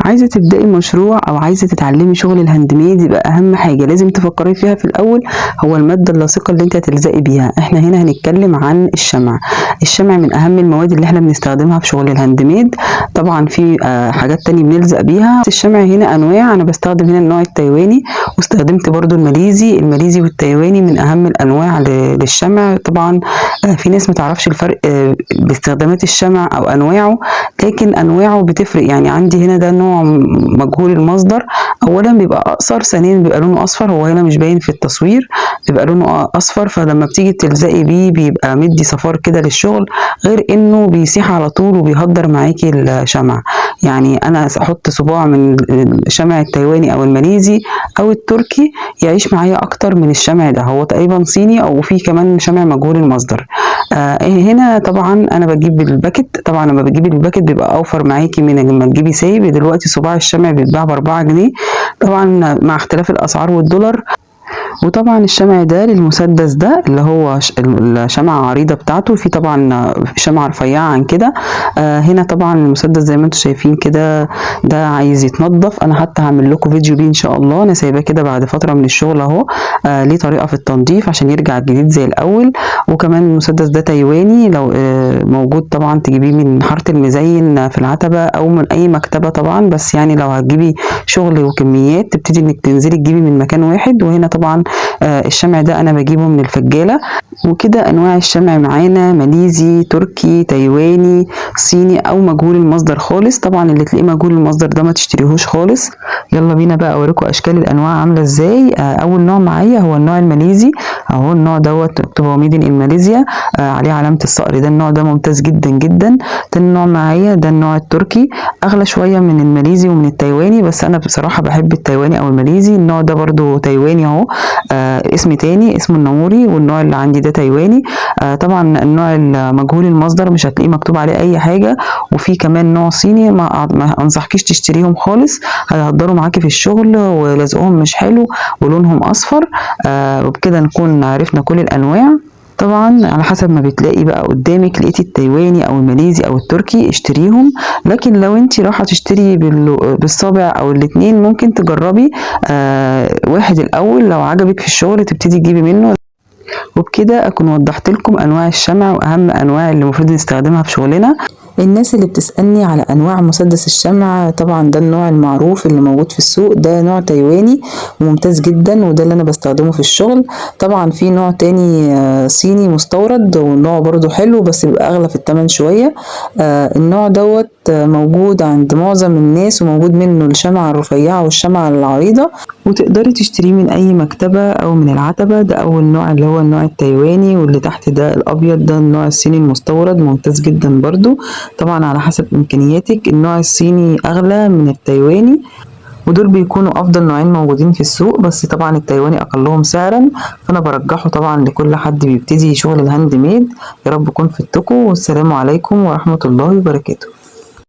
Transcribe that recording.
عايزة تبدأي مشروع أو عايزة تتعلمي شغل ال handmade، يبقى أهم حاجة لازم تفكري فيها في الأول هو المادة اللاصقة اللي انت هتلزقي بيها. احنا هنا هنتكلم عن الشمع. الشمع من أهم المواد اللي احنا بنستخدمها في شغل ال handmade. طبعا في حاجات تانية بنلزق بيها. الشمع هنا أنواع، أنا بستخدم هنا النوع التايواني، واستخدمت برضو الماليزي. الماليزي والتايواني من أهم الأنواع للشمع. طبعا في ناس متعرفش الفرق باستخدامات الشمع أو أنواعه، لكن أنواعه بتفرق. يعني عندي هنا ده نوع مجهول المصدر، اولا بيبقى اقصر، ثانيا بيبقى لونه اصفر، هو هنا مش باين في التصوير، بيبقى لونه اصفر، فلما بتيجي تلزقي بيه بيبقى مدي صفار كده للشغل، غير انه بيسيح على طول وبيهدر معاكي الشمع. يعني انا احط صباع من الشمع التايواني او الماليزي او التركي يعيش معايا اكتر من الشمع ده، هو تقريبا صيني او في كمان شمع مجهول المصدر. هنا طبعا انا بجيب ال packet. طبعا لما بجيب ال packet بيبقى اوفر معاكي من لما تجيبي سايب. دلوقتي صباع الشمع بيتباع ب4 جنيه، طبعا مع اختلاف الاسعار والدولار. وطبعا الشمع ده للمسدس ده اللي هو الشمعة عريضة بتاعته، في طبعا شمعة رفيعة عن كده. هنا طبعا المسدس زي ما انتم شايفين كده ده عايز يتنضف، انا حتى هعمل لكم فيديو ليه ان شاء الله. انا سايباه كده بعد فترة من الشغل اهو، ليه طريقة في التنظيف عشان يرجع جديد زي الاول. وكمان المسدس ده تايواني، لو موجود طبعا تجيبيه من حارة المزين في العتبة او من اي مكتبة طبعا، بس يعني لو هتجيبي شغل وكميات تبتدي انك تنزلي تجيبي من مكان واحد. وهنا طبعا الشمع ده انا بجيبه من الفجالة. وكده انواع الشمع معانا ماليزي، تركي، تايواني، صيني، او مجهول المصدر خالص. طبعا اللي تلاقيه مجهول المصدر ده ما تشتريهوش خالص. يلا بينا بقى اوريكم اشكال الانواع عامله ازاي. اول نوع معايا هو النوع الماليزي اهو، النوع دوت مكتوب هو made in ماليزيا، عليه علامة الصقر. ده النوع ده ممتاز جدا جدا. تاني نوع معايا ده النوع التركي، اغلى شوية من الماليزي ومن التايواني، بس انا بصراحة بحب التايواني او الماليزي. النوع ده برضو تايواني اهو، اسم تاني اسمه النموري، والنوع اللي عندي ده تايواني. طبعا النوع المجهول المصدر مش هتلاقيه مكتوب عليه اي حاجة. وفي كمان نوع صيني، ما انصحكيش تشتريهم خالص، هيهدروا معاكي في الشغل ولزقهم مش حلو ولونهم اصفر. وبكده نكون عرفنا كل الانواع. طبعا على حسب ما بتلاقي بقى قدامك، لقيتي التايواني او الماليزي او التركي اشتريهم. لكن لو انت رايحة تشتري بالصابع او الاتنين ممكن تجربي واحد الاول، لو عجبك في الشغل تبتدي تجيبي منه. وبكده اكون وضحت لكم انواع الشمع واهم انواع اللي المفروض نستخدمها في شغلنا. الناس اللي بتسألني على انواع مسدس الشمع، طبعا ده النوع المعروف اللي موجود في السوق، ده نوع تايواني وممتاز جدا، وده اللي انا بستخدمه في الشغل. طبعا في نوع تاني صيني مستورد، والنوع برضو حلو بس بيبقى اغلى في التمن شوية. النوع دوت موجود عند معظم الناس، وموجود منه الشمعة الرفيعة والشمعة العريضة، وتقدري تشتريه من اي مكتبة او من العتبة. ده اول نوع اللي هو النوع التايواني، واللي تحت ده الابيض ده النوع الصيني المستورد، ممتاز جدا برضو. طبعا على حسب امكانياتك، النوع الصيني اغلى من التايواني، ودول بيكونوا افضل نوعين موجودين في السوق، بس طبعا التايواني اقلهم سعرا، فانا برجحه طبعا لكل حد بيبتدي شغل ال handmade. يا رب اكون فدتكم، والسلام عليكم ورحمة الله وبركاته.